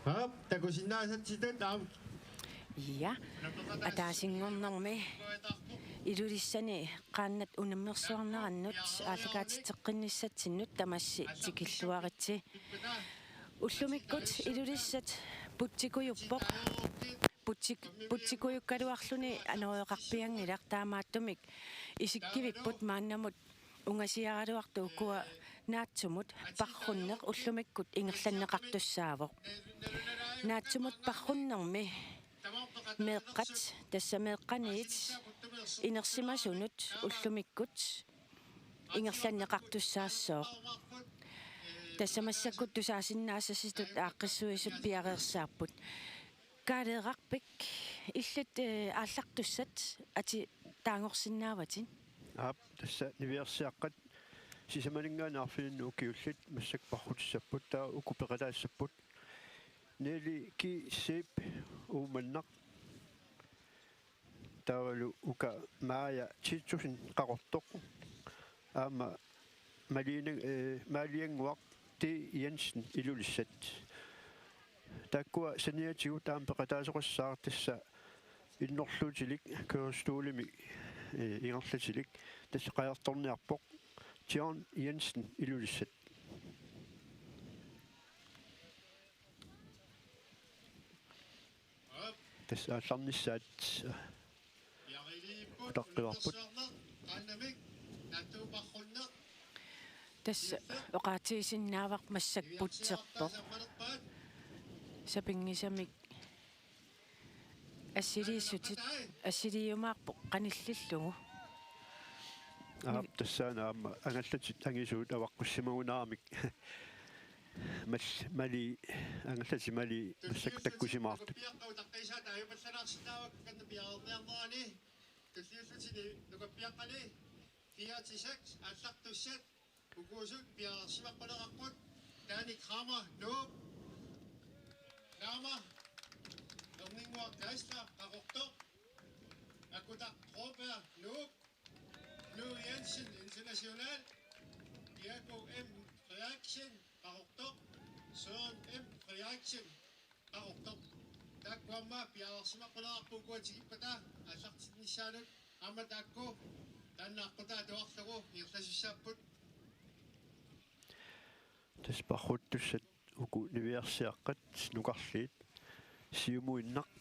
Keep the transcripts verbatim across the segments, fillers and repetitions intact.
Aap, takusinnaasatsitut aamma. Ja, ataasinngornermi Ilulissani qaannat unammersuarnerannut aallakaatitseqqinnissatsinnut tamassi tikilluaritsi. Ullumikkut Ilulissat putsikujuppoq. Putsik-, putsikujukkaluarluni anoreqarpianngilaq, taamaattumik isikkivipput maannamut ungasiaraluartut ukua naatsumut parrunneq ullumikkut ingerlanneqartussaavoq. Naatsumut parrunnermi meeqqat, tassa meeqqaniit inersimasunut ullumikkut ingerlanneqartussaassooq. Tassa massakkut tusaasinnaasassitut aaqqissuisut piareersaapput. Kaaleerarpik illit, eh, aallartussat atit taagorsinnaavatit? Aap, tassa niviarsiaqqat sisamaninngaanniit arfinilinnik ukiullit massakkut parrutissapput, taava uku peqataassapput. Niili G. Zeeb Uummannaq. Taavalu uka Maja Titussen Qaqortoq. Aamma Malene, eh, Maaliannguaq T. Jensen Ilulissat. Taakkua saniatigut aamma peqataasoqassaaq tassa innerluutilik, kørestolimi, eh, ingerlatilik, tassa qajartorniarpoq John Jensen Ilulissat. Tassa aallarnissaat utaqqivarput. Tassa oqaatigisinnaavara massakkut putserpoq. Sapinngisamik assiliissutit, assiliiumaarpoq qanillillugu. Aap, tassaana aamma angallatit angisuut avaqqussimagunaaramik. Mal-, mali, angallatit mali massakkut takkussimaartut. Tulliulluni nukappiaqqat utaqqiisaat taajupallalaarsinnaavakkit kanna piareerniarnerani. Tulliulluni nukappiaqqani fire til seks aallartussat ukuusut piareersimaqqunaqarput. Taani Kramer, Nuuk. Kramer. Erninnguaq Geisler, Qaqortoq. Akutaq Broberg, Nuuk. Knud Jensen, International. Jakob M. Frederiksen, Qaqortoq. Søren M. Frederiksen, Qaqortoq. Taakku aamma piareersimaqqunaqarput ukua tikippata aallartinnissaannut, aamma taakku taanna aqqutaa atuarlugu ingerlasussaapput. Tassa parruttussat uku niviarsiaqqat nukarliit, siumuinnaq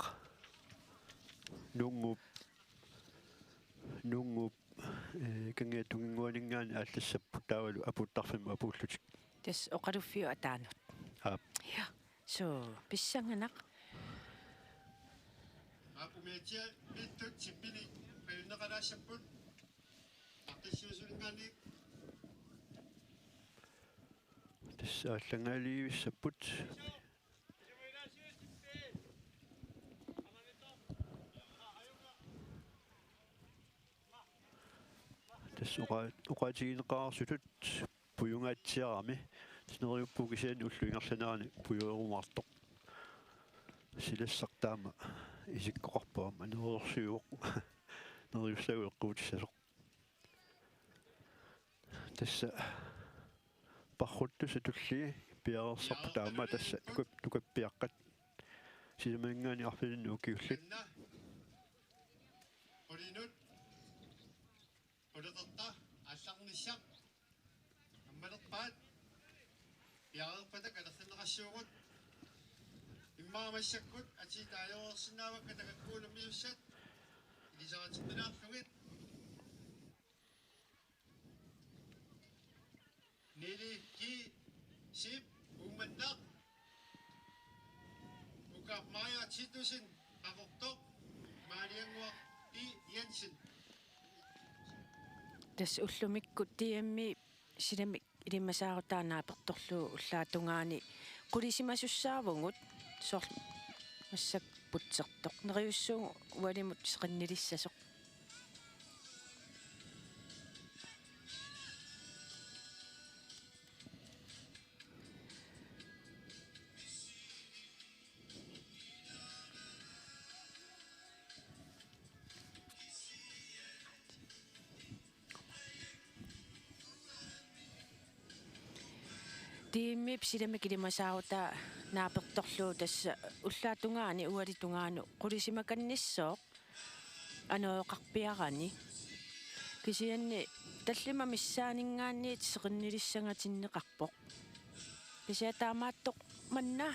Nuunnguup, Nuunnguup, eh, Kangiatunginnguaninngaanniit aallassapput taavalu apuuttarfimmut apuullutik. Tassa oqaluffiup ataanut. Aap. Ja. Suu, pissanganaq. Aap, umiatsiaq pittut tippini pajunneqalaassapput. Aaqqissuisuunngaanniit. Tassa aallanngaalivissapput. Tassa oqa-, oqaatigineqareersutut pujungaatsiarami. Tassa neriuppugut kisianni ullup ingerlanerani pujorumaartoq. Silassaq taama isikkoqarpoq aamma neriorsuuvoq. Neriussagut eqquutissasoq. Tassa parruttussat tulliit piareersarput aamma tassa nukap-, nukappiaqqat. Sisamaninngaanniit arfinilinnik ukiullit. Qulinut. Quleqerta aallarnissaq. Ammalerpaat. Piareerpata kalerrinneqassuugut. Immaqa massakkut atii taajoreersinnaavakka takakkuunummisussat. Ilisaritinnilaarlugit. Niili G. Zeeb Uummannaq. Uka Maja Titussen Qaqortoq. Maaliannguaq D. Jensen. Tassa ullumikkut D M-i silamik ilimasaarutaa naapertorlugu ullaap tungaani qulisimasussaavugut, soorlu massakkut putsertoq. Neriussuugut ualimut seqinnilissasoq. Tiimip silami kilimasaarutaa naapertorlugu tassa ullaap tungaani ualitungaanut qulisimakannissaaq anooqarpiarani. Kisianni tallimat missaanninngaanniit seqinnilissangatinneqarpoq. Kisianni taamaattoq manna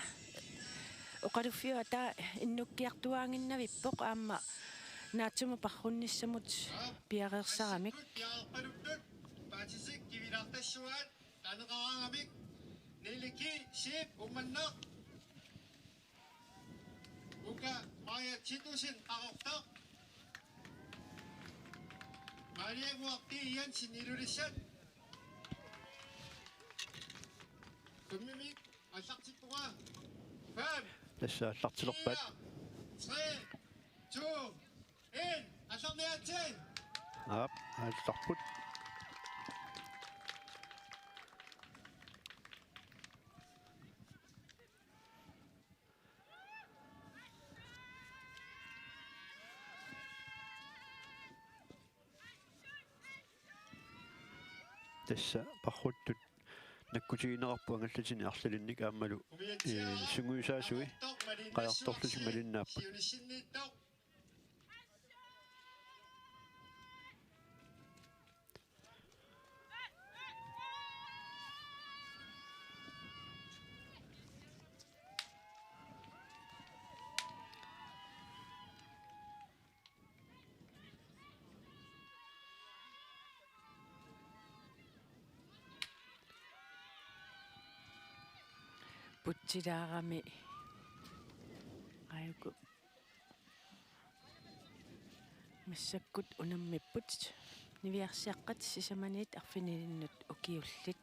oqaluffiup ataa innukkiartuaaginnavippoq aamma naatsumut parrunnissamut piareersaramik. Paatitik kivilaartassuaat taneqaraangamik Niliki Siip Uummannaq. Uka Maja Titussen Qaqortoq. Maria Muarti Jensen Ilulissat. Kummimik aallartippunga. Fem. Tassa aallartilerpaat. Fire, tre, to, en. Aallarniaritsi. Aap, aallarput. Tassa parruttut nakkutigineqarput angallatini arlalinnik aammalu, ee, sungiusaasui qajartorlutik malinnaapput. Putsilaarami aajuku massakkut unammipput niviarsiaqqat sisamaniit arfinilinnut ukiullit.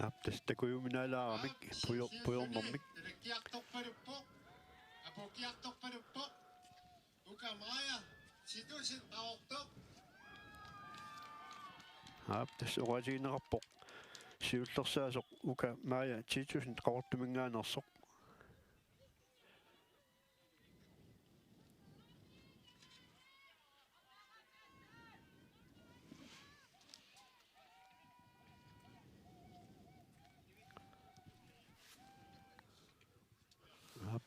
Aap, tassa takujuminaalaaramik pujor-, pujornermik. Apukiartorpaluppoq. Uka Maja Titussen Qaqortoq. Aap, tassa oqaatigineqarpoq siullersaasoq Uka Maja Titussen Qaqortuminngaanneersoq. Aap.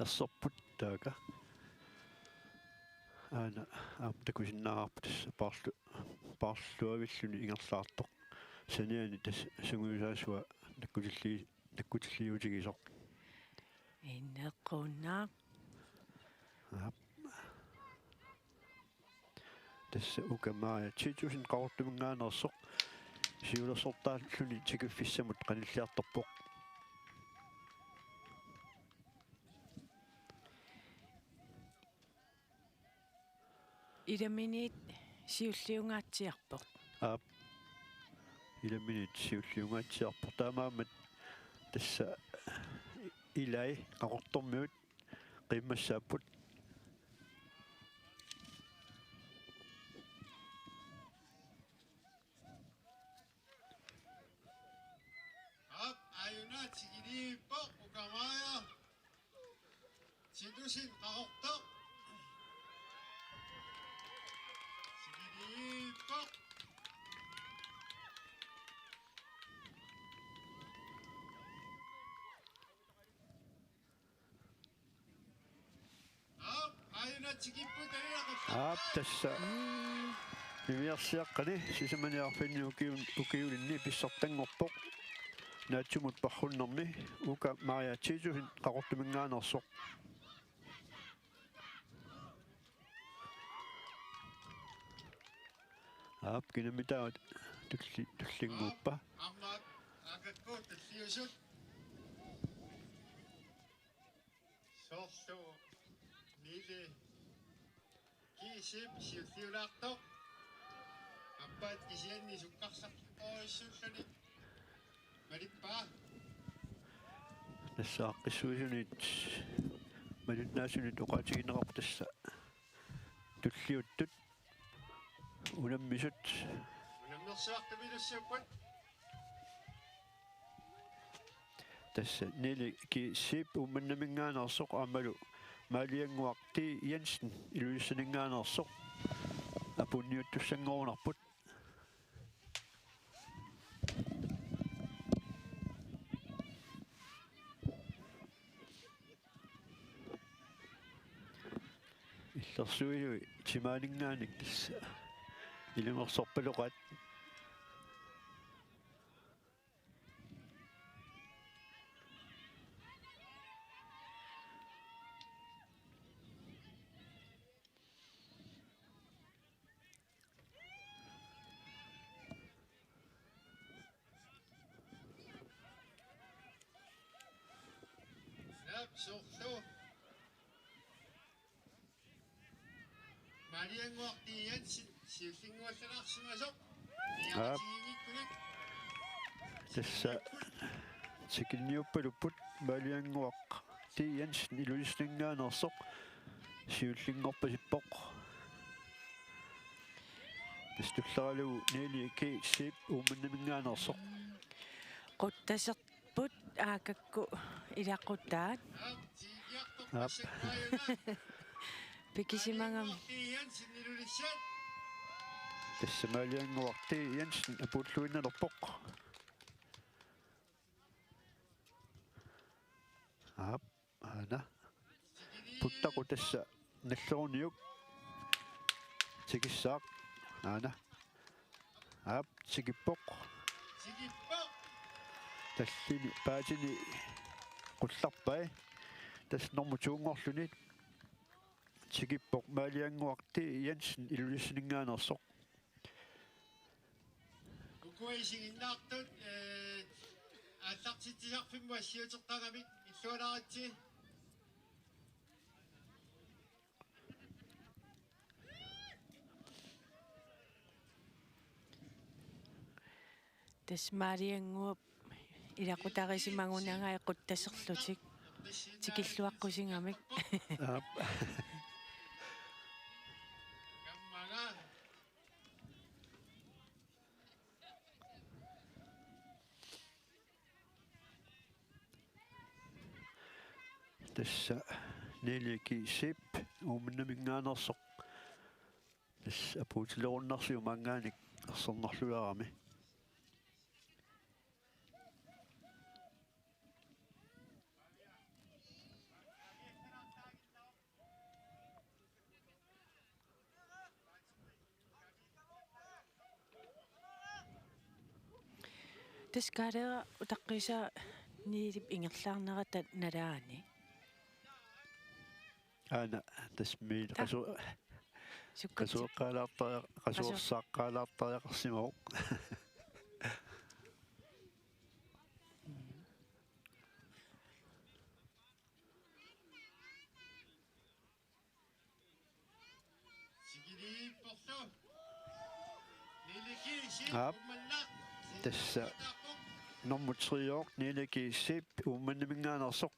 Erserput taakku. Aana aamma takusinnaavarput tassa paarlu-, paarluavilluni ingerlaartoq. Saniani tassa sungiusaasua nakkutilli-, nakkutilliutigisoq. Inneqquunnaaq. Aap. Tassa Uka Maja Titussen Qaqortuminngaanneersoq siulersortaalluni tikiffissamut qanilliartorpoq. Ilaminiit siulliungaatsiarpoq. Aap. Ilaminiit siulliungaatsiarpoq. Taamaammat tassa ilai Qaqortormiut qiimmassaapput. Aap, aajuna tikiliippoq Uka Maja Titussen Qaqortoq. Tikiliippoq. Aap, aajuna tikipput talilaquttarpaa. Aap, tassa. Mm. Niviarsiaqqani sisamani arfinni ukiun-, ukiulinni pissartanngorpoq. Naatsumut parrunnermi Uka Maja Titussen Qaqortuminngaanneersoq. Aap, kinamitaava tulli-, tullinnguuppa. Aamma, aamma, akakku tulliusut. Soorlu Nili Kiisip siulliulaartoq. Aappaat kisianni sukkarsarluarujussuulluni. Malippaa. Tassa aaqqissuisunit Malinnaasunut oqaatigineqarpoq tassa. Tulliuttut. Unammisut. Unammersuartumilussuupput. Tassa Nili G. Zeeb Uummannaminngaanneersoq aammalu Maaliannguaq T. Jensen Ilulissaninngaanneersoq apuunniuttussanngorunarput. Illersuiluit timaaninngaanniit tassa ilungersorpaloqaat. Aap, soorlu. Maaliannguaq T. Jensen, siullinnguallalaarsimasoq. Aap. Niaqatigiinngikkulik. Tassa tikinniuppalupput Maaliannguaq T. Jensen Ilulissaninngaanneersoq siullinngorpasippoq. Tassa tulleralugu Nili G. Zeeb Uummannaminngaanneersoq. Quttaserput aakakku ilaqutaat. Aap. Pikisimagami. Tassa Maaliannguaq T. Jensen apuulluinnalerpoq. Aap, aana. Puttaqu tassa nalleruniuk. Tikissaaq. Aana. Aap, tikippoq. Tallini paatini qullarpai. Tassa normu to-nngorluni. Tikippoq Maaliannguaq T. Jensen Ilulissaninngaanneersoq. Ukua isiginnaartut, eh, aallartitsisarfimmut assiuteqqagamik illualaaritsi. Tassa Maaliannguup ilaqutariisimagunangai quttaserlutik tikilluaqqusigamik. Aap. Tassa Nili G. Zeeb Uummannaminngaanneersoq. Tassa apuutilerunnarsiuk maanngaanniit ersernerlulaarami. Tassa Kaaleeraq utaqqiisaa Niilip ingerlaarnerata nalaani. Aana, tassa Miil. Ah. Qasu-, sukkat-, qasueqqaalaartaria-, qasu-, qasuersaaqqaalaartariaqarsimavoq. Mm. Aap. Tassa nummer tre-oq, Nili G. Zeeb, Uummannaminngaanneersoq.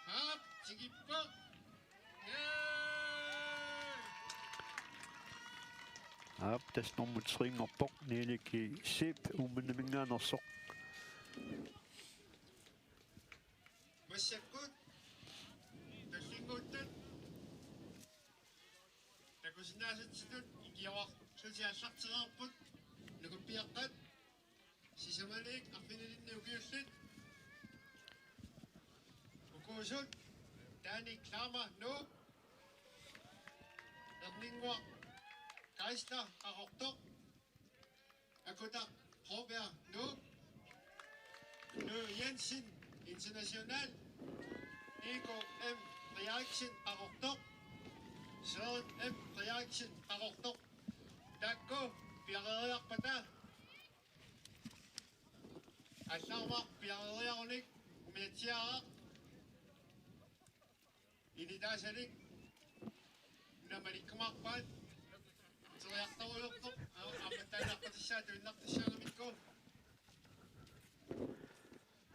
Aap, tikippoq. Aap, tassa nummer tre-nngorpoq, Nili G. Zeeb, Uummannaminngaanneersoq. Massakkut tallinnguuttut takusinnaasatsitut ikiorarlutik aallartereerput, nukappiaqqat. Sisamanik arfinilinnik ukiullit. Ukuusut Dani Klammer, Nuuk. Erninnguaq Geisler, Qaqortoq. Akutaq Broberg, Nuuk. Knud Jensen, International. Nico M. Frederiksen, Qaqortoq. Søren M. Frederiksen, Qaqortoq. Taakku piareeriarpata. Allarumaarpoq piareeriarunik umiatsiaaraq. Initaasalik una malikkumaarpaat.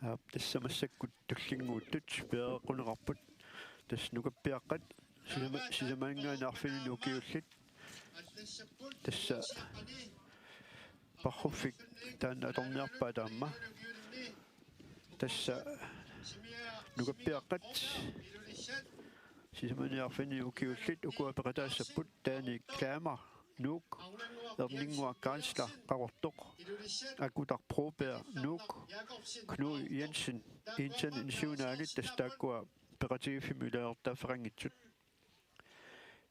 Aap, tassa massakkut tullinnguuttut piareeqquneqarput. Tassa nukappiaqqat sisama-, sisamaninngaanniit arfininni ukiullit. Tassa parruffik taanna atorniarpaat aamma. Tassa nukappiaqqat sisamaninngaanniit arfininni ukiullit ukua peqataassapput: Dani Klamer, Nuuk, Erninnguaq Geisler, Qaqortoq, Akutaq Broberg, Nuuk, Knud Jensen, Intan Insiunaani, tassa taakkua peqatigiiffimmut ilaasortaaffeqanngitsut.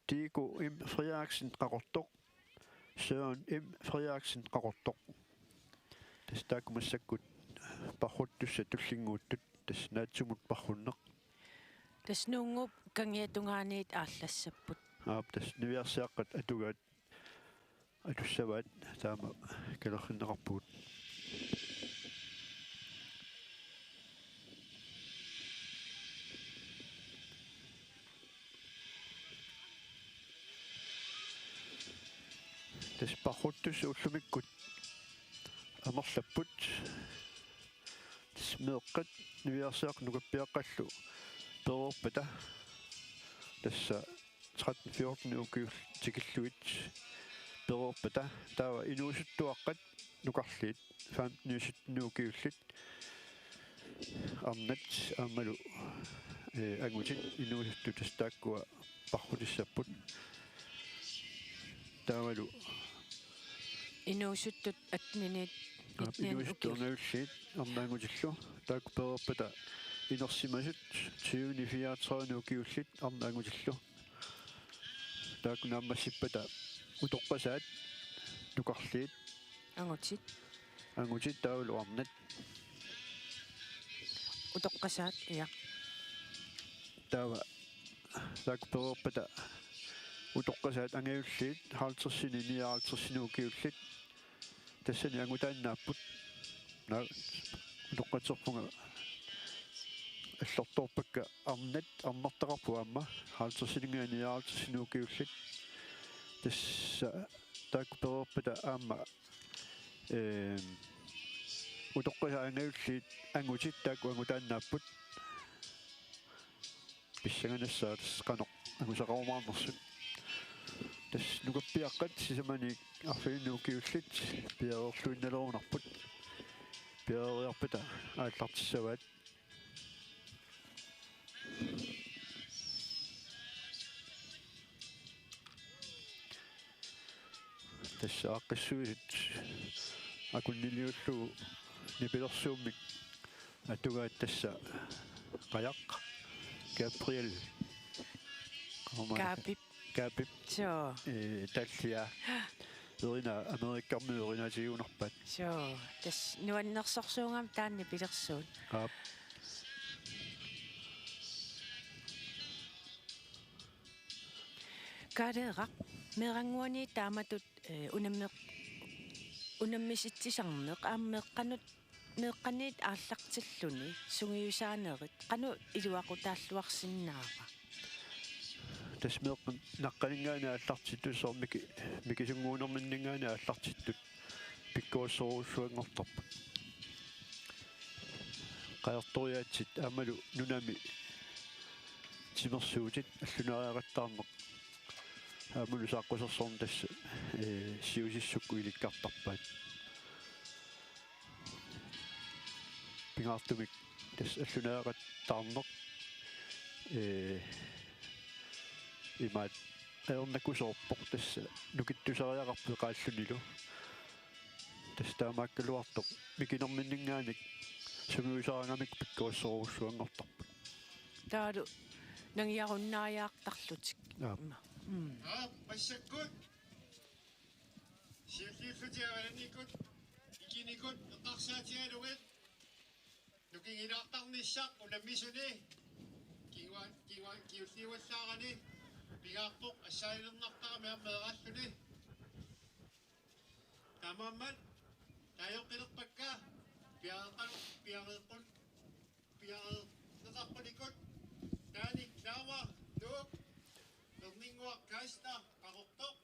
Tiiku M. Frederiksen, Qaqortoq, Søren M. Frederiksen, Qaqortoq. Tassa taakku massakkut parruttussat tullinnguuttut, tassa naatsumut parrunneq. Tassa Nuunnguup kangiatungaaniit aallassapput. Aap, tassa niviarsiaqqat atugaat atussavaat, taama kalerrinneqarpugut. Tassa parruttussat ullumikkut amerlapput. Tassa meeqqat niviarsiaqqat nukappiaqqallu pereerpata, tassa tretten fjorten ukiullit tikillugit pereerpata, taava inuusuttuaqqat nukarliit femten sytten ukiullit, arnat aammalu, ee, angutit inuusuttut, tassa taakkua parrutissapput. Taavalu inuusuttut atteniniit, aap, nitten inuusuttut ukiut. Angajulliit arnat angutillu. Taakku pereerpata inersimasut tyveni fireogtredive ukiullit arnat angutillu. Taakku naammassippata utoqqasaat nukarliit. Angutit. Angutit taavalu arnat. Utoqqasaat, ja. Taava taakku pereerpata utoqqasaat angajulliit halvtredsini nioghalvtredsini ukiullit. Tassani angutaannaapput. Naa, utoqqatserpunga allortoorpakka arnat, arnartaqarput aamma halvtredsininngaanniit nioghalvtredsini ukiullit. Tassa taakku pereerpata aamma, eem, utoqqasaat angajulliit angutit taakku angutaannaapput. Pissanganassaaq tassa qanoq angusaqarumaarnersut. Tassa nukappiaqqat sisamaniit arfininni ukiullit piareerluinnalerunarput. Piareeriarpata aallartissavaat. Tassa aaqqissuisut akunniliullugu nipilersuummik atugaat tassa qajaq Gabriel. Qaama-, Kaapip. Kaapip. Soo. Ee, tallia. Erina Amerikkarmiut erinaatigigunarpaat. Soo. Tassa nuannersorsuugami taanna nipilersuut. Aap. Kaaleeraq, meerannguani taamatut, ee, unammeq-, unammisitsisarneq aamma meeqqanut, meeqqaniit aallartilluni sungiusaanerit qanoq iluaqutaalluarsinnaava? Tassa meeqqat naqqaninngaanniit aallartittut, soorlu miki-, mikisunnguunerminninngaanniit aallartittut pikkorissorujussuanngortarput. Qajartoriaatsit aammalu nunami timersuutit allunaariaqattaarneq aammalu saaqqusersorneq tassa, ee, siusissukkut ilikkartarpaat. Pingaartumik tassa allunaariaqattaarneq, ee, imaat ajornakusoorpoq, tassa nukittusariaqarpoq qaallunilu. Tassa taamaakkaluartoq mikinerminninngaanniit sungiusaraangamik pikkorissorujussuanngortarput. Taavalu nangiarunnaariartarlutik. Aap. Mm. Aap, massakkut. Siulliullutik avalannikkut, ikinnikunnut eqqarsaatigalugit. Nukingilaartarnissaq unammisuni. Kingua-, kingua-, kingulliuallaarani pingaarpoq assaanilernartarami aamma meeraalluni. Taamaammat taajoqqilerpakka piareeqqalu-, piareeqqun-, piareerneqarpunikut: Dani Klamer, Nuuk, Erninnguaq Geisler, Qaqortoq,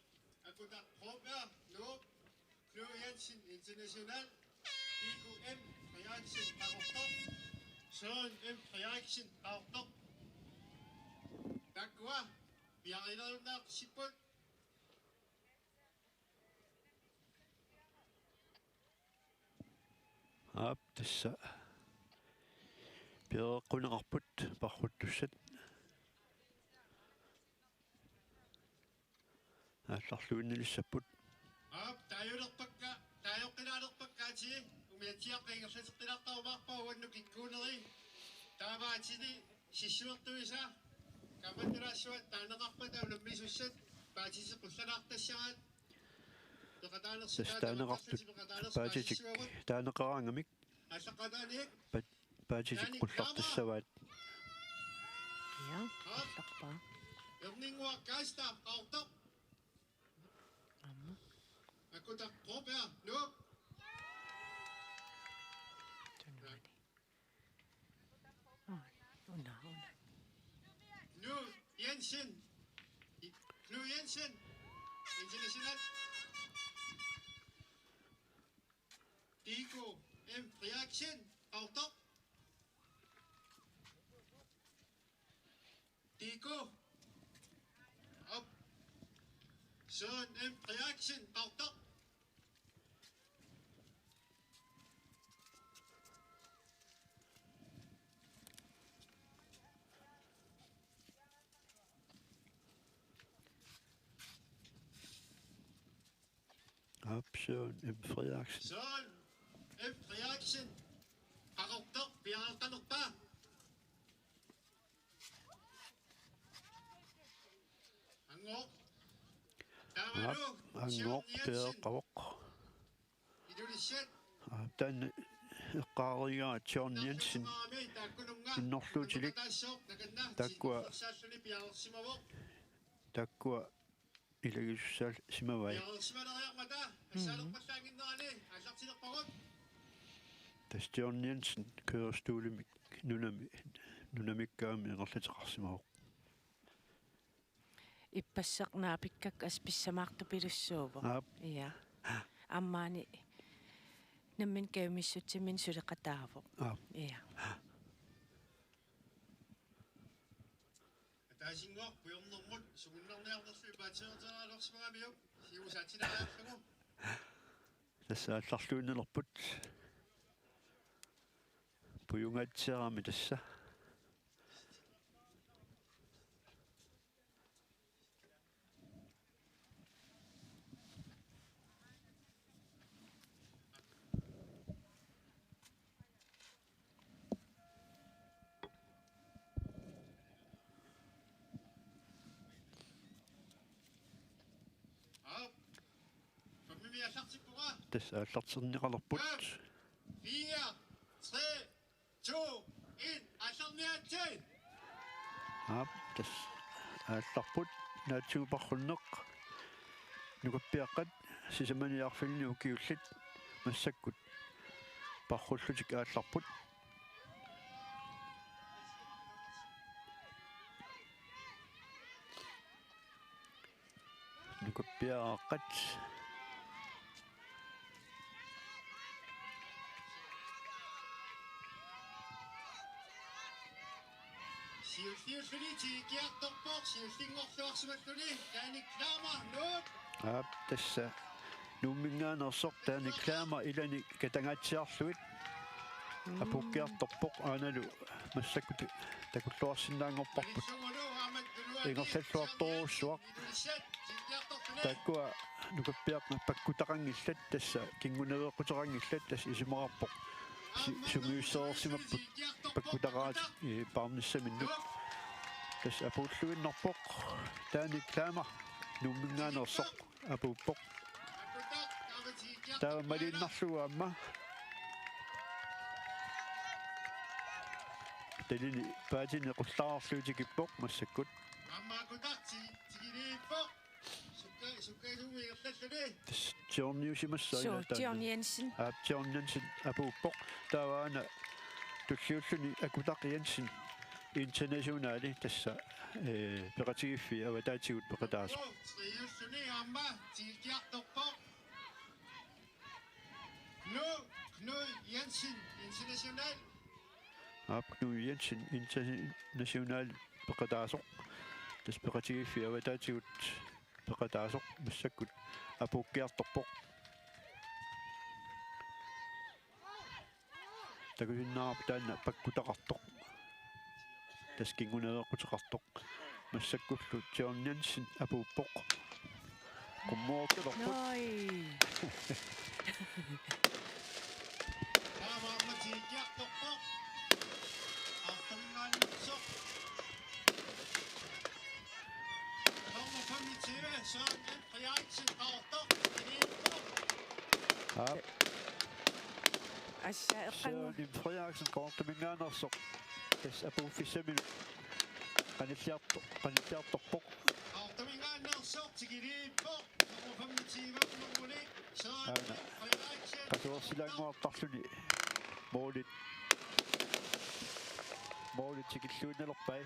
Akutaq Broberg, Nuuk, Jensen International, Iku M Frederiksen Qaqortoq, Søren M Frederiksen Qaqortoq. Taakkua piareersimapput. Aap, tassa piareeqquneqarput parruttussat. Aallarluinnalersapput. Aap, taajulerpakka, taajoqqilaalerpakka atii, umiatsiaq ingerlateqqilaartarumaarpaa uannut kikkuuneri. Taamaattumik sissuertuisa, kaammattunaassuat taaneqarpata unammisussat, paatitit qullalaartassaraat. Peqataanersi tassa taaneqartut, peqataanersi paatitik, paasissuagut. Taaneqaraangamik. Aallaqqaataaniit. Pat-, paatitik qullartassavaat. Ja, qullarpaa. Erninnguaq Kaasta, Qaqortoq. Aamma. Akutaq Broberg, Nuuk. Tunuani. Aa, una, una. Knud Jensen. I-, Knud Jensen. International. Tiko M Frederiksen, Qaqortoq. Tiko. Op. Søren M Frederiksen, Qaqortoq. Aap, Søren M Frederiksen. Søren M Frederiksen. Qaqortoq piareertalerpaa. Anngooq. Aap, Anngooq piareeqqavoq. Ilulissat. Aap, taanna eqqaarigaat John Jensen. Innerluutilik. Taakkua. Taakkua. Ilagisussaassimavai. Tassa John Jensen kørestolimik nunami, nunamikkaami ingerlateqarsimavoq. Ippassaq naapikkakku assut pissamaartupilussuuvoq. Aap. Ja. Aammaani nammineq kajumissutsimik suleqataavoq. Aap. Ja. Ataasinnguaq puigornermut sungiunniarnerlu paatseerteralersimagamiuk siusaatsinaajarlugu. Tassa aallarluinnalerput. Pujungaatsiarami tassa. Tassa aallartinneqalerput. Fire, tre, to, en, aallarniaritsi. Aap, tassa aallarput naatsuuparrunneq. Nukappiaqqat sisamaniarfillit ukiullit massakkut parrullutik aallarput. Nukappiaraqqat. Siulliulluni tikiartorpoq, siullinngorluarsimalluni, Danik Lammer, Nuuk. Aap, tassa Nuumminngaanneersoq Danik Lammer ilani katangaatsiarlugit. Apuukkiartorpoq aanalu massakkut takulluarsinnaanngorparput. Ingerlalluartorujussuaq. Taakkua nukappiaqqat pakkutaqanngillat tassa kinguneqquteqanngillat tassa isumaqarpoq. Si-, sungiussereersimapput pakkutaqaratik, eh, paarnissaminnut. Tassa apuulluinnarpoq Danik Lammer Nuumminngaanneersoq. Apuuppoq. Taava maliinnarlugu aamma. Talini paatini qullaarlugu tikippoq massakkut. Tassa Johniusimassaaq. Suu, ilaa taanna. John Jensen. Aap, John Jensen apuuppoq. Taava aana tulliulluni Akutaq Jensen Internationali tassa, eh, peqatigiiffiit avataatigut peqataasoq. Aap, Knud Jensen international peqataasoq. Tassa peqatigiiffiit avataatigut peqataasoq massakkut apuukkiartorpoq. Takusinnaavarput taanna pakkutaqartoq. Tassa kinguneeqqutaqartoq. Massakkullu John Jensen apuuppoq. Qummoortorpoq. Noi. Taamaammat tiikkiartorpoq. Artuminngaanneersoq. Nummer femogtyve, Søren Frederiksen, Qaqortoq, Iliippoq. Aap. Assa eqqangu. Søren Frederiksen, Qaqortuminngaanneersoq. Tassa apuuffissaminut qanilliarto-, qanilliartorpoq. Qaqortuminngaanneersoq, tikiliippoq. Nummer femogtyve, nummer ni, Søren Aana. Frederiksen. Qasuersilaannguartarluni målit. Målit tikilluinnalerpai.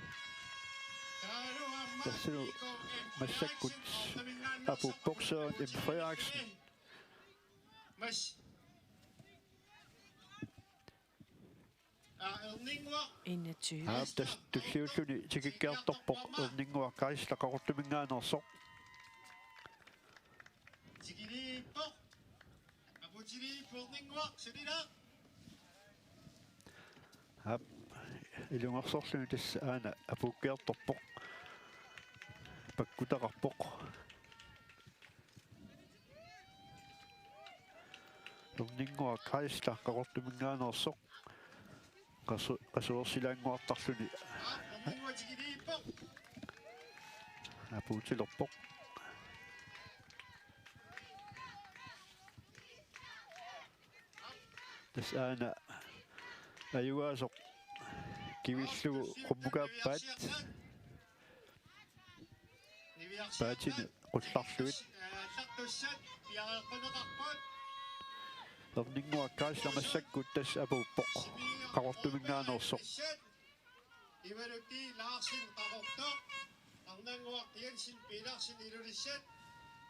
Tassanu massakkut apuuppoq Søren M. Frederiksen. Mas. Aa, Erninnguaq. Enogtyve. Aap, tassa tulliulluni tikikkiartorpoq Erninnguaq Geisler Qaqortuminngaanneersoq. Tikiliippoq. Aputiliippoq Erninnguaq, sulilaaq. Aap, ilungersorluni tassa aana apuukkiartorpoq. Pakkutaqarpoq. Erninnguaq Geisler Qaqortuminngaanneersoq. Qasu-, qasuersilaannguartarluni. Apuutilerpoq. Tassa aana ajugaasoq kivillugu qummukaappaat. Paatini qullarlugit. Erninnguaq Geisler massakkut tassa apuuppoq. Qaqortuminngaanneersoq. Ivaluti Larsen Qaqortoq. Arnannguaq Jensen Petersen Ilulissat.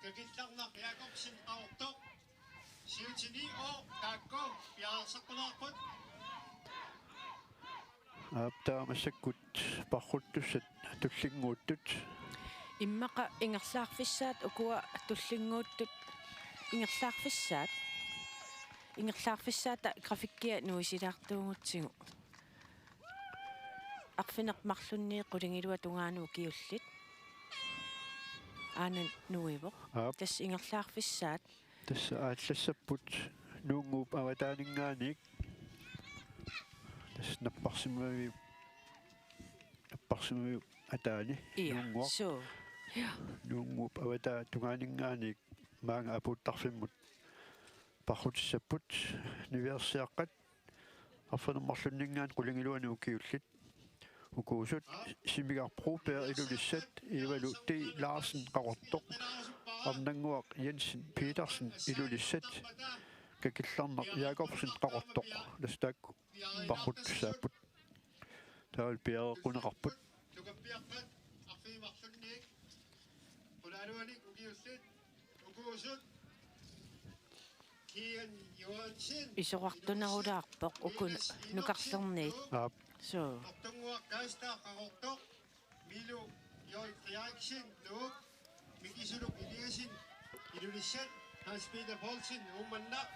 Kakillarnaq Jakobsen Qaqortoq. Siutini o taakku piareersartulerput. Aap, taava massakkut parruttussat tullinnguuttut. Immaqa ingerlaarfissaat ukua tullinnguuttut ingerlaarfissaat. Ingerlaarfissaata grafikkia nuisilaartuugutsigu. Arfineq-marlunnik qulingiluat tungaanut ukiullit. Aana nuivoq. Aap. Tassa ingerlaarfissaat. Tassa aallassapput Nuunnguup avataaninngaanniit. Tassa napparsimaviup, napparsimaviup ataani. Ia, Nuunnguaq. Suu. Ia. Nuunnguup avataa tungaaninngaanniit maanga apuuttarfimmut parrutissapput niviarsiaqqat. Arfineq-marlunninngaanniit qulingiluanut ukiullit. Ukuusut Simigaq Broberg Ilulissat, Ivalu T. Larsen Qaqortoq, Arnannguaq Jensen Petersen Ilulissat, Kakillarnaq Jakobsen Qaqortoq. Tassa taakku parruttussaapput. Taavalu piareeqquneqarput. Isorartunarulaarpoq uku nukarlerniit. Aap. Suu. Ortunnguaq Kaista Qaqortoq, Milu J. Frederiksen Nuuk, Mikisuluk Eliasen Ilulissat, Hans Peter Poulsen Uummannaq,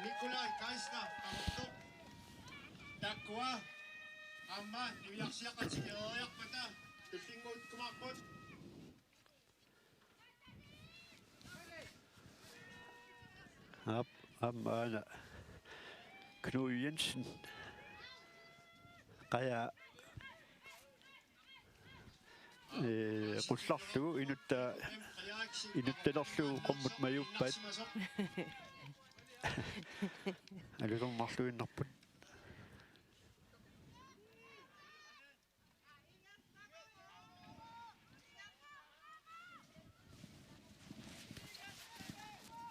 Nikolaj Kaista Qaqortoq. Taakkua aamma niviarsiaqqat tikereeriarpata tullinnguukkumaarput. Aap, aamma aana Knud Jensen. Qajaa. Ee, qullarlugu inutta-, inuttalerlugu qummut majuuppaat. Alutornarluinnarput.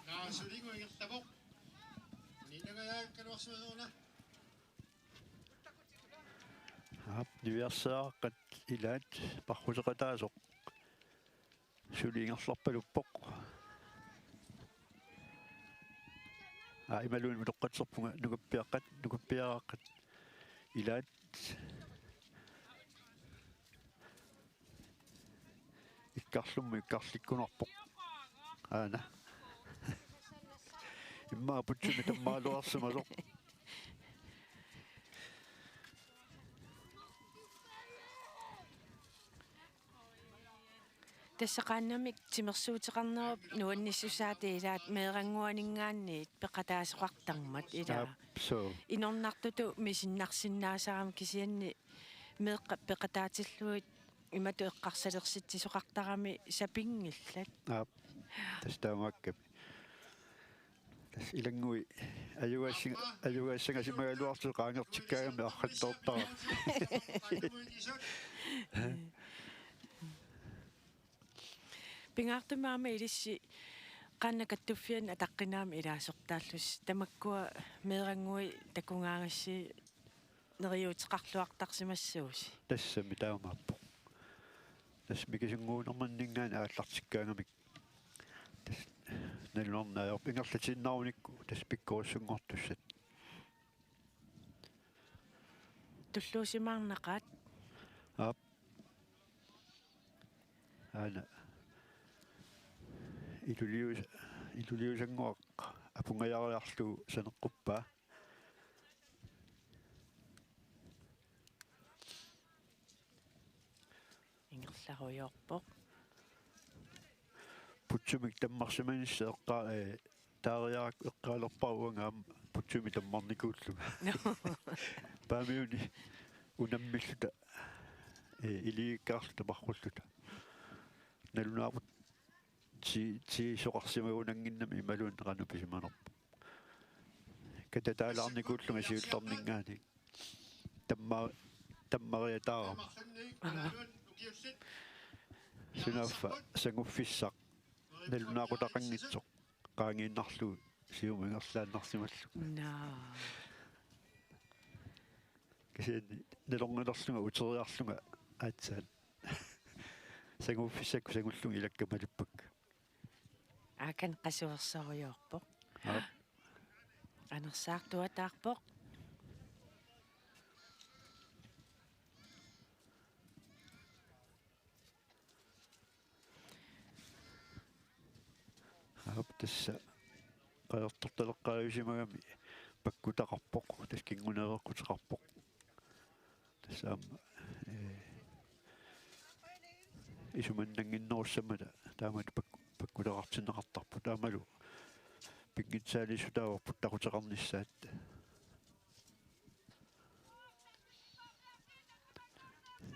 Naasuligu ingerlapoq. Ninangajak kaluarsuasoorna. Aap, niviarsiaqqat ilaat parruteqataasoq suli ingerlarpaluppoq. Aa, imaluunniit utoqqatserpunga nukappiaqqat, nukappiaraaqqat. Ilaat. Ikkarlummi ikkarlikkunarpoq. Aana. Immaqa putsumi tammaaluarsimasoq. Tassa qaannamik timersuuteqarnerup nuannissusaata ilaat meerannguaninngaanniit peqataasoqartarmat ilaa. Aap, suu. Inornartutut misinnarsinnaasarami kisianni meeqqat peqataatillugit imatut eqqarsalersitsisoqartarami sapinngillat. Aap. Tassa taamaakkami. Tassa ilanngui ajugaassinga-, ajugaassagasimagaluartut qaangertikkaangamik arrattoortara. Pingaartumik aamma ilissi qaannat kattuffianni ataqqinaammik ilaasortaallusi. Tamakkua meeranngui takugaagassi neriuuteqarluartarsimassuusi. Tassami taamaappoq. Tassa mikisunnguunermanninngaanniit aallartikkaangamik. Tassa nalunarneq ajorpoq ingerlatiinnarunikku tassa pikkorissunngortussat. Tulluusimaarnaqaat. Aap. Aana. Ilulius-, iluliusannguaq apungajariarlugu saneqquppaa. Ingerlarujoorpoq. Putsumik tammarsimanissaq eqqa-, ee, taariarakku eqqaalerpara uanga aamma putsumik tammarnikuullunga. Paamiuni unammilluta, ee, iliikkaarluta marrulluta. Nalunaaqut ti-, tiisoqarsimagunannginnami imaluunniit qanoq pisimanerpoq. Katataalaarnikuullunga siullerninngaanniit. Tamma-, tammariataarama. Sunaaffa sanguffissaq nalunaaqutaqanngitsoq qaangiinnarlugu siumut ingerlaannarsimallugu. Naa. Kisianni nalornilerlunga uteriarlunga aatsaat. Sanguffissakkut sangullugu ilakka malippakka. Aakan qasuersarujoorpoq. Aap. Anersaartuataarpoq. Aap, tassa qajartortaleqqaajusimagami pakkutaqarpoq, tassa kinguneereqquteqarpoq. Tassa aamma, ee, isumannannginnerussammata taamatut pakku-, pakkutaqartinneqartarpoq. Taamalu pinngitsaaliissutaavarput taquteqarnissaat.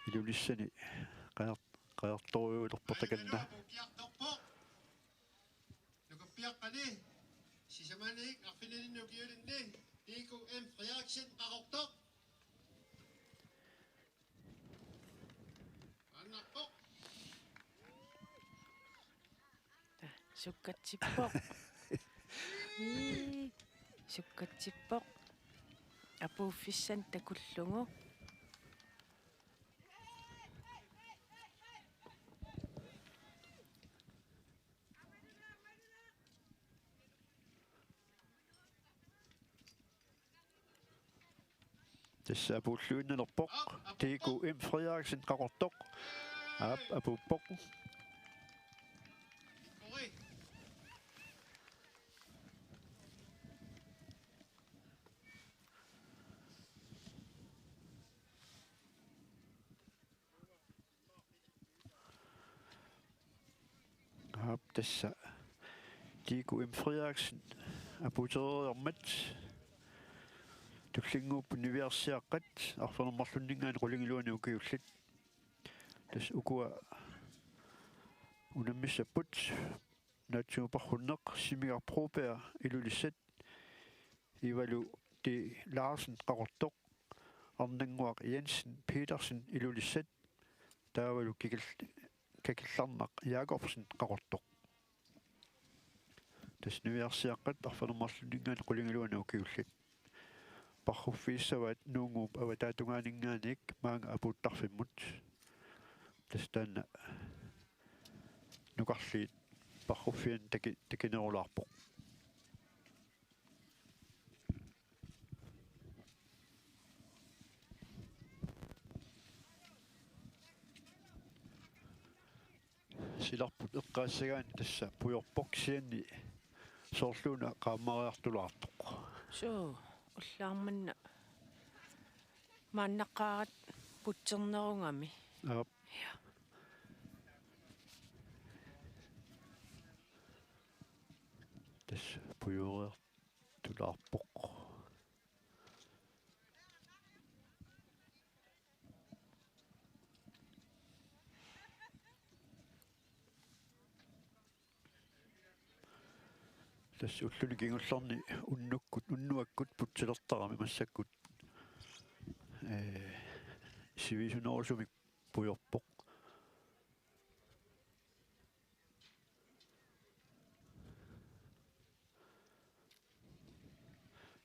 Ilulissani qajar-, qajartorujuulerpoq takanna. Nukappiaqqani sisamanik arfinilinnut ukiulinni Tiiku M. Frederiksen, Qaqortoq. Annarpoq. Sukkatsippoq. Ii, sukkatsippoq. Apuuffissanik takullugu. Tassa apuulluinnalerpoq. Tiiku M. Frederiksen, Qaqortoq. Aap, apuuppoq. Aap, tassa Tiiku M. Frederiksen apuutereermat tullinnguupput niviarsiaqqat arfineq-marlunninngaanniit qulingiluanut ukiullit. Tassa ukua unammissapput: Naatsumik Parrunneq, Simigarp Broberg, Ilulissat, Ivalu T. Larsen, Qaqortoq, Arnannguaq Jensen Petersen, Ilulissat, taavalu Kikil-, Kakillarnaq Jakobsen, Qaqortoq. Tassa niviarsiaqqat arfineq-marlunninngaanniit qulingiluanut ukiullit. Parruffiissavaat Nuunnguup avataatungaaninngaanniit maanga apuuttarfimmut. Tassa taanna nukarliit parruffianni taki-, takinerulaarpoq. Silarput eqqaassagaanni tassa pujorpoq kisianni soorluuna qaammariartulaartoq. Suu, ullaarmanna maannaqqaarat putsernerugami. Aap. Ja. Tassa pujoreertulaarpoq. Tassa ulluni kingullerni unnukkut, unnuakkut putsilertarami massakkut, ee, sivisunerusumik pujorpoq.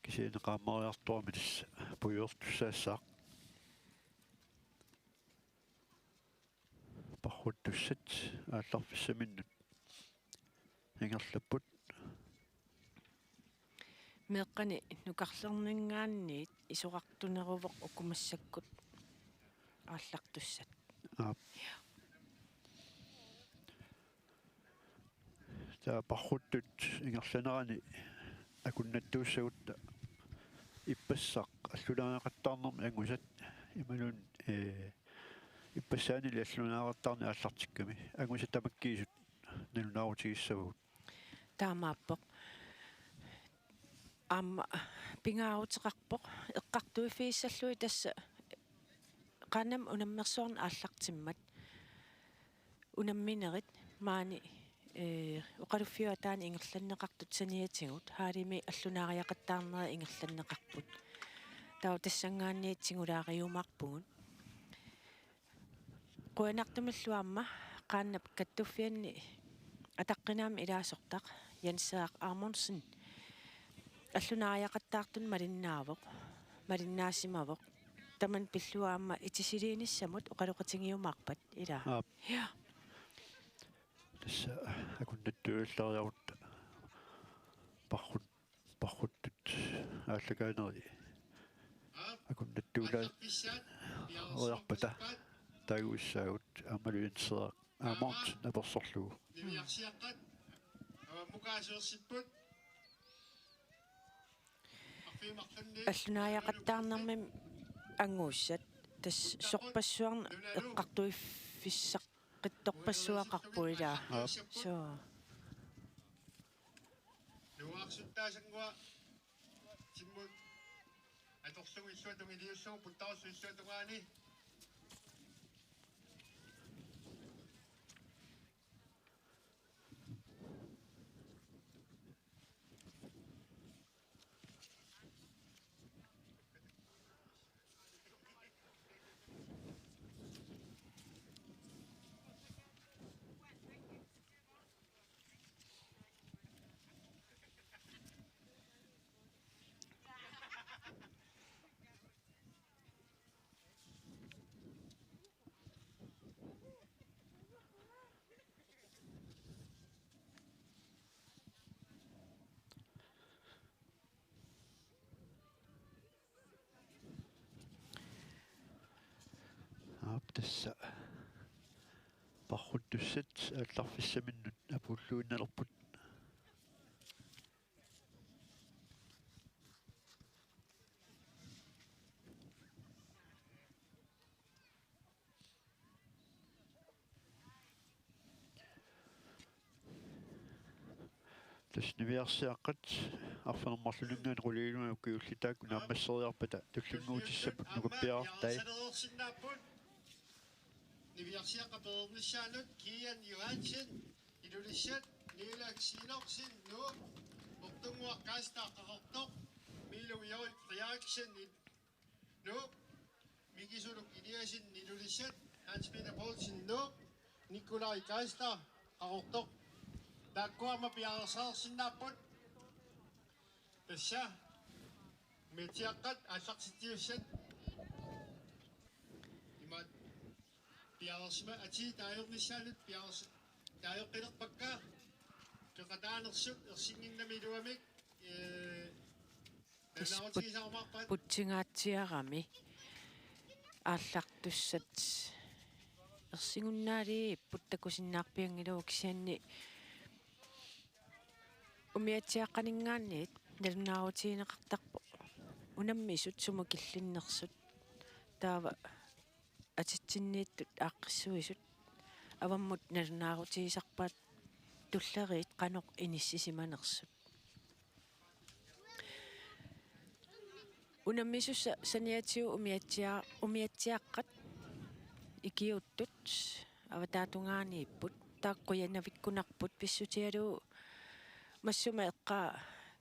Kisianni qaammariartorami tassa pujortussaassaaq. Parruttussat aallarfissaminnut ingerlapput. Meeqqani nukarlerninngaanniit isorartuneruvoq uku massakkut aallartussat. Aap. Ja. Taava parruttut ingerlanerani akunnattuussagutta ippassaq allunaariaqattaarnermi angusat imaluunniit, ee, ippassaanili allunaariaqattaarneq aallartikkami angusat tamakkiisut nalunaarutigissavagut. Taamaappoq. Aamma pingaaruteqarpoq eqqartuiffigissallugit tassa qaannamut unammersuarneq aallartimmat. Unamminerit maani, ee, oqaluffiup ataani ingerlanneqartut saniatigut hallimi allunaariaqattaarnerit ingerlanneqarput. Taava tassanngaanniit tigulaariumaarpugut. Qujanartumillu aamma qaannap kattuffianni ataqqinaammik ilaasortaq Jens Erik Amundsen allunaariaqattaartuni malinnaavoq, malinnaasimavoq. Tamanna pillugu aamma itisiliinissamut oqaloqatigiumaarpat ilaa. Aap. Ja. Tassa akunnattuullariarutta parrut, parruttut aallakaaneri akunnattuullariarpata taagussaagut aammalu Jens Erik Amundsen apersorlugu. Niviarsiaqqat avammukaasoorsipput. Allunaariaqattaarnermi anguussat tassa sorpassuarnik eqqartuiffissaqqittorpassuaqarpoq ilaa. Aap. Suu. Nuaarsuttaasannguaq timmut atorlugu illuatungiliullugu puttarullu illuatungaani. Aap, tassa parruttussat aallarfissaminnut apuulluinnalerput. Tassa niviarsiaqqat arfineq-marlunninngaanniit qulingiluat ukiullit taakku naammasseriarpata tullinnguutissapput nukappiarartai. Niviarsiaqqat pereernissaannut Kian Johansen, Ilulissat, Niilak Sinorsen, Nuuk, Ortunnguaq Kaastaa, Qaqortoq, Miilu Joel Frederiksen, Nuuk, Mikisuluk Eliasen, Ilulissat, Hans Peter Poulsen, Nuuk, Nikolaj Kaastaa, Qaqortoq. Taakku aamma piareersarsinnaapput. Tassa umiatsiaqqat aallartitsiussat. Imaat piareersima atii taajornissaanut piareers-, taajoqqilerpakka peqataanersut ersinnginnami iluamik, ee, Tassa put-, putsingaatsiarami aallartussat ersigunnaaliipput takusinnaarpianngilagut kisianni umiatsiaaqqaninngaanniit nalunaarutigineqartarpoq unammisut sumut killinnersut taava atitsinniittut aaqqissuisut avammut nalunaarutigisarpaat tulleriit qanoq inissisimanersut. Unammisussat saniatigut umiatsia-, umiatsiaaqqat ikiuuttut avataatungaaniipput taakku qujanavikkunarput pissutigalugu massuma eqqaa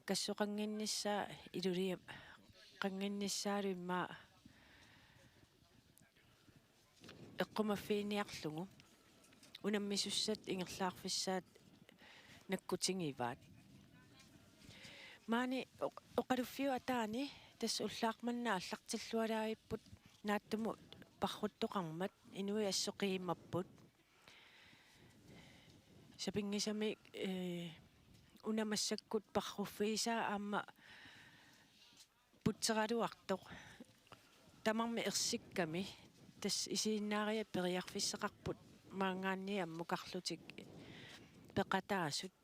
kassoqannginnissaa iluliaqannginnissaalu immaqa eqqumaffiginiarlugu unammisussat ingerlaarfissaat nakkutigivaat. Maani oq-, oqaluffiup ataani tassa ullaaq manna aallartilluaraavipput naatsumut parruttoqarmat inuit assut qiimmapput. Sapinngisamik, ee, una massakkut parruffigisaa aamma putseraluartoq. Tamarmik ersikkami tassa isiginnaariat periarfissaqarput maanngaanniit ammukarlutik peqataasut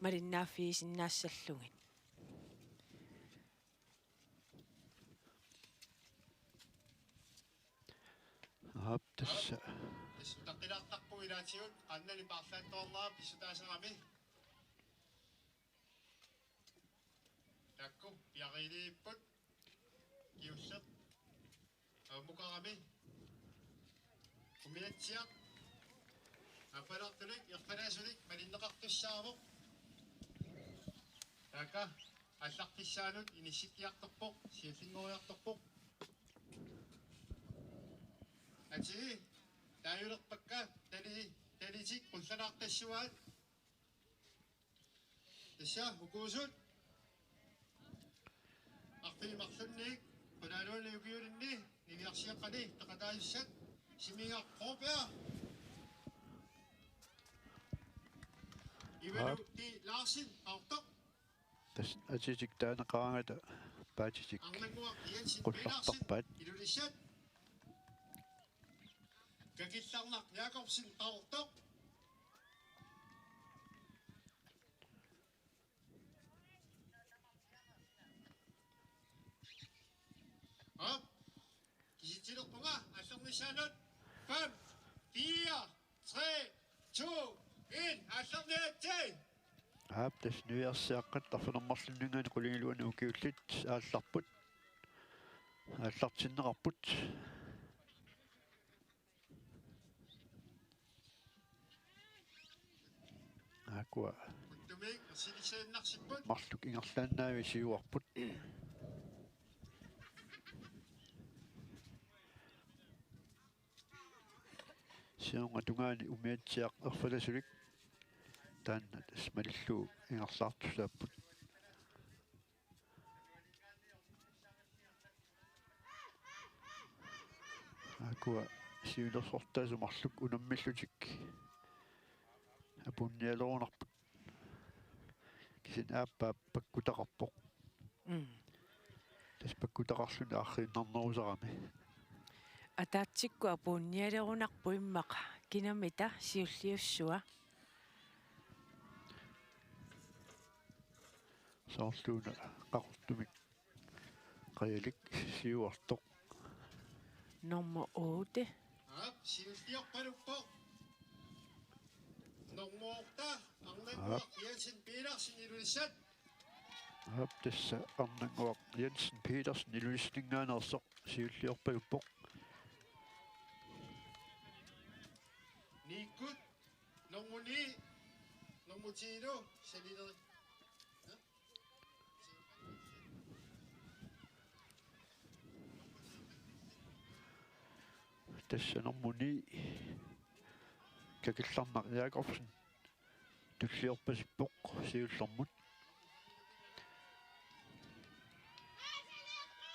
malinnaaffigisinnaassallugit. Aap, tassa. Tassa utaqqilaartarpugut ilaatigut qannani paarlaattoornera pissutaasarami. Taakku piariiliipput. Kiulleq ammukarami. Umiatsiaq aappalaartunik erfalasunik malinneqartussaavoq. Taakku aallarfissaanut inissikkiartorpoq, siullinngoriartorpoq. Atii, taajulerpakka, tali-, talitik qullalaartassuaat. Tassa ukuusut. Arfineq marlunnik, qulaaluani ukiulinni, niviarsiaqqani, peqataasussat, Simigaq Broberg. Ivalu Aap. T. Larsen, qaqortoq. Tassa atitik taaneqaraangata paatitik Arnannguaq Jensen Petersen, qullartarpaat. Ilulissat. Kakillarnaq Jakobsen, qaqortoq. Aap. Kisitsilerpunga aallarnissaanut. Fem, fire, tre, to, en. Aallarniaritsi. Aap, tassa niviarsiaqqat arfineq marlunninngaanniit qulingiluanut ukiullit aallarput. Aallartinneqarput. Aakkua. Marluk ingerlaannavik siuarput. Siorna tungaani umiatsiaq erfalasulik. Taanna tassa malillugu ingerlaartussaapput. Aakkua siunersortaasut marluk unammillutik apuunnialerunarput. Kisianni aappaa pakkutaqarpoq. Mm. Tassa pakkutaqarluni arriinnarnerusarami. Ataatsikkut apuunnialerunarpoq immaqa kinamita siulliussua. Soorluuna qaqortumik qajalik siuartoq. Nummer otte. Aap, siulliorpaluppoq. Nummer otte, Arnannguaq Aap. Jensen Petersen, Ilulissat. Aap, tassa Arnannguaq Jensen Petersen Ilulissaninngaanneersoq siulliorpaluppoq. Nikkut, nummer ni, nummer ti-lu, salileri. Tassa nummer ni, Kakillarnaq Jakobsen, tulliorpasippoq siullermut.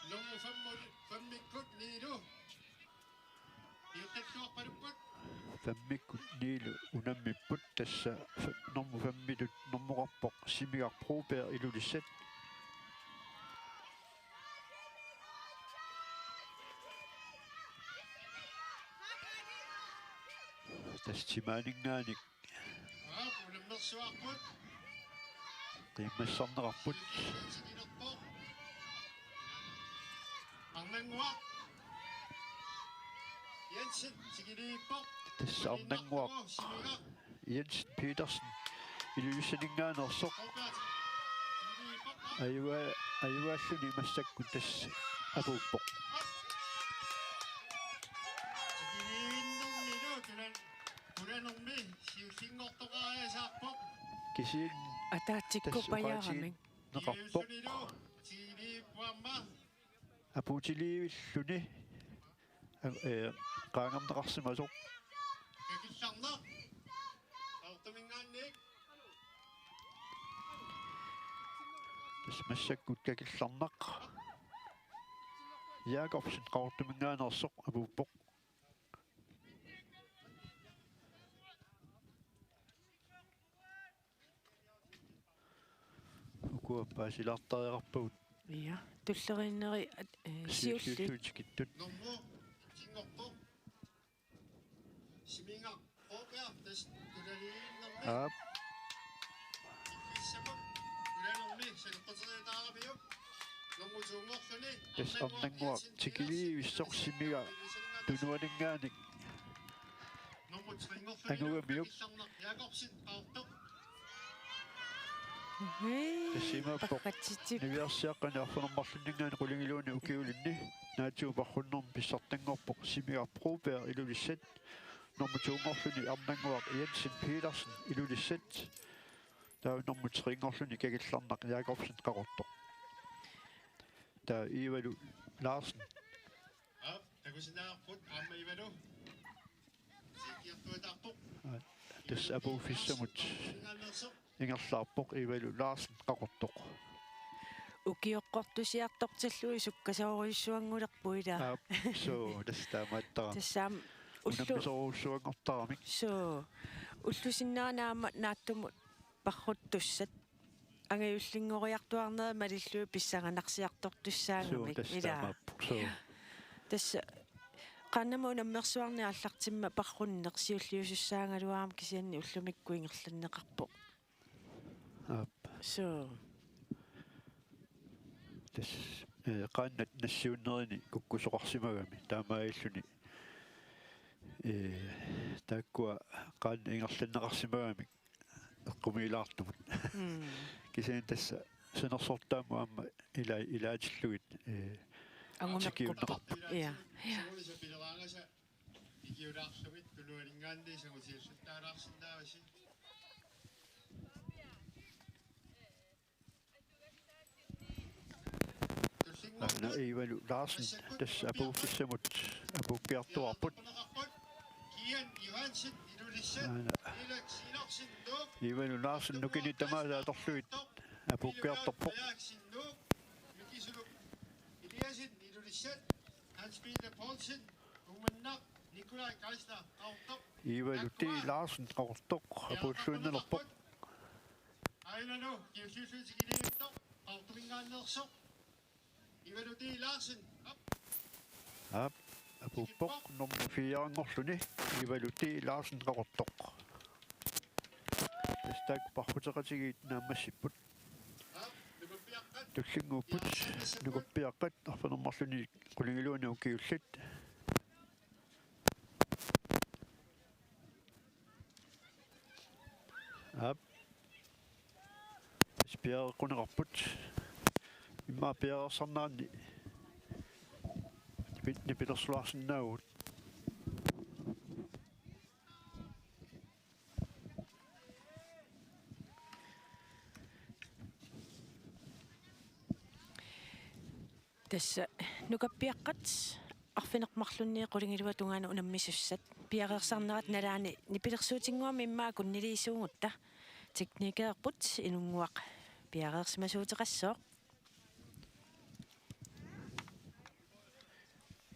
Nummer fem-, femmikkut ni-lu. Iuqqilluarpalupput. Femmikkut ni-lu unammipput, tassa f-, nummer femmitut nummeqarpoq Simigaq Broberg, Ilulissat. Tassa timaaninngaanniit. Aap, unammersuarput. Qiimmassarneqarput. Arnannguaq Jensen, tikiliippoq. Tassa Arnannguaq Jensen Petersen. Ilulissaninngaanneersoq. Ajua-, ajuaalluni massakkut tassa apuuppoq. Kisianni ataatsikkut tassa pajaramik. Oqaatigineqarpoq. Apuutiliivilluni. Ee, qaangerneqarsimasoq. Kakillarnaq. Qaqortuminngaanniit. Tassa massakkut Kakillarnaq Jakobsen Qaqortuminngaanneersoq apuuppoq. Ukua paasilaartariaqarpagut. Ja, tulleriinneri, eh, siulliit. Siulliit tikittut. Aap. Tassa Arnannguaq tikiliivissoq simiga tunuaninngaanniit. Angugamiuk. Hej, tassa imaappoq. Paggatsitsipput. Niviarsiaqqani arfineq-marlunninngaanniit qulingiluani ukiulinni. Naatsumik parrunnermi pissartanngorpoq Simiga Broberg, Ilulissat. Nummer to-nngorluni Arnannguaq Jensen Petersen, Ilulissat. Taava nummer tre-nngorluni Kakillarnaq Jakobsen Qaqortoq. Taava Ivalu Larsen. Aap, takusinnaavarput aamma Ivalu. Siikkiartuataarpoq. Aa, tassa apuuffissamut ingerlaarpoq Ivalu Larsen Qaqortoq. Ukioqqortusiartortillugu sukkasoorujussuanngulerpoq ilaa. Aap, suu, tassa taamaattara. Tassa aamma ullu-, unammisorujussuanngortaramik. Suu, ullup sinnera aamma naatsumut parruttussat. Angajullinngoriartuaarnerit malillugit pissanganarsiartortussaagamik. Suu, tassa ilaa. Taamaappoq, suu. Tassa qaannamut unammersuarneq aallartimmat parrunneq siulliusussaagaluarami kisianni ullumikkut ingerlanneqarpoq. Aap. Suu. Tassa, eh, qaannat nassiunnerini kukkusoqarsimagami taamaalilluni. Eh, taakkua qaannat ingerlanneqarsimagamik eqqumiilaartumut. Mm. Kisianni tassa sanersortaammut aamma ila-, ilaatillugit, ee, angumikkupput. Tikiunneqarput. Ja, ja. Ikiulaarlugit tunuaninngaanniit sangutialluttaalaarsinnaavasi. Aana Ivalu Larsen tassa apuuffissamut apuukkiartuaarput. Aana Ivalu Larsen nukini tamaasa atorlugit apuukkiartorpoq. Ivalu T. Larsen Qaqortoq apuulluinnalerpoq. Aajuna Kiusiusuutikiliittoq Qaqortuminngaanneersoq. Ivalu T. Larsen. Aap. Aap, apuuppoq nummer fire-nngorluni Ivalu T. Larsen Qaqortoq. Tassa taakku parruteqatigiit naammassipput. Aap, nukappiaqqat. Tullinnguupput nukappiaqqat arfineq-marlunniit qulingiluanut ukiullit. Aap. Tassa piareeqquneqarput. Immaqa piareersarneranni nipi-, nipilersulaarsinnaavugut. Tassa nukappiaqqat arfineq-marlunniit qulingiluat tungaanut unammisussat. Piareersarnerat nalaani nipilersuutinnguamik immaqa akunniliisuugutta. Teknikerput Inunnguaq piareersimasuuteqassooq.